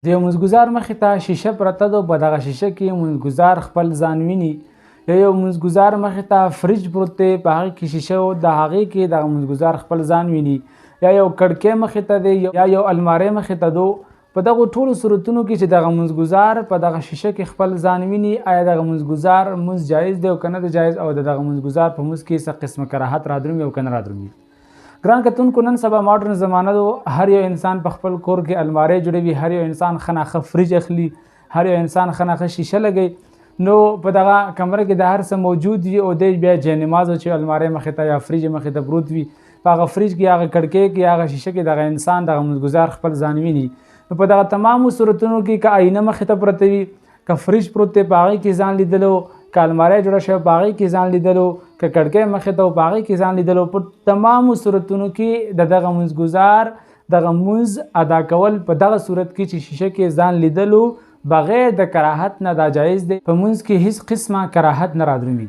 د یو مزګزار مخې ته شیشه پرته ده، په دغه شیشه کې مزګزار خپل ځان ویني. یا یو مزګزار مخې ته فریج پروت دی، په هغې کې شیشه او د هغې کې دغه مزګزار خپل ځان ویني. یا یو کړکۍ مخې ته دی، یا یو المارۍ مخې ته دو. په دغو ټولو صورتونو کې چې دغه مزګزار په دغه شیشه کې خپل ځان ویني، آیا دغه مزګزار مونځ جایز دی او که نه دی جایز، او د دغه مزګزار په مونځ کې څه قسمه کراهت رادرومي او که نه رادرومي؟ ګران کتونکو، نن سبا ماډرن زمانه ده، هر یو انسان په خپل کور کې المارۍ جوړوي، هر یو انسان ښه ناښه فریج اخلي، هر یو انسان ښه ناښه شیشه لګوي. نو په دغه کمره کې د هر څه موجود وي او دی بیا جای نماز چې المارۍ مخې ته یا فریج مخې ته پروت وي، په هغه فریج کې، هغه کړکۍ کې، هغه شیشه کې دغه انسان دغه مزګزار خپل ځان ویني. نو په دغه تمامو صورتونو کې که آینه مخې ته پرته وي، که فریج پروت دی په هغې کې ځان لیدلو، که المارۍ جوړه شوې په هغې کې ځان لیدلو، که کړکۍ مخې ته په هغې کې ځان لیدلو، په تمامو صورتونو کې د دغه مونځګزار دغه مونځ ادا کول په دغه صورت کې چې شیشه کې ځان لیدلو بغیر د کراهت نه دا جایز دی، په مونځ کې هیڅ قسمه کراهت نه رادرومي.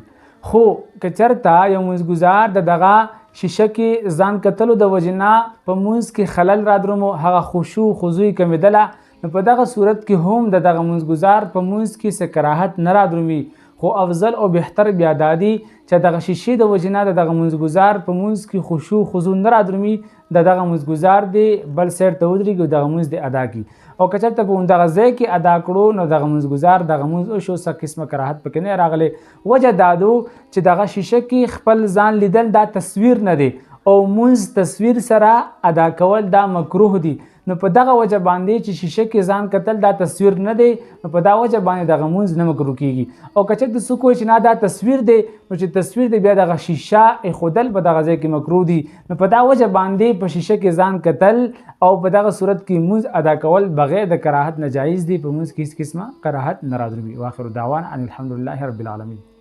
خو که چېرته یو مونځګزار د دغه شیشه کې ځان کتلو د وجې نه په مونځ کې خلل رادرومو، هغه خشوع خضوع کمېدله، نو په دغه صورت کې هم د دغه مونځګزار په مونځ کې څه کراهت نه رادرومي. خو افضل او بهتر بیا دا دی چې دغه شیشې د وجې نه د دغه مونځګزار په مونځ کې خشوع خضوع نه رادرومي، د دغه مونځګزار دی بل سیډ ته ودرېږي او دغه مونځ دی ادا کړي. او که چېرته په همدغه ځای کې ادا کړو نو دغه مونځګزار دغه مونځ وشو، څه قسمه کراهت پکې نه راغلی. وجه دا دو چې دغه شیشه کې خپل ځان لیدل دا تصویر نه دی او مونځ تصویر سره ادا کول دا مکروه دی. نو په دغه وجه باندې چې شیشه کې ځان کتل دا تصویر نه دی، نو په دا وجه باندې دغه مونځ نه مکروه کیږي. او که چېرته څوک وایي چې نه دا تصویر دی، نو چې تصویر دی بیا دغه شیشه ایښودل په دغه ځای کې مکروه دی. نو په دا وجه باندې په شیشه کې ځان کتل او په دغه صورت کې مونځ ادا کول بغیر د کراهت نه جایز دی، په مونځ کې هیڅ قسمه کراهت نه رادرومي. واخر دعوانا ان الحمدلله رب العالمین.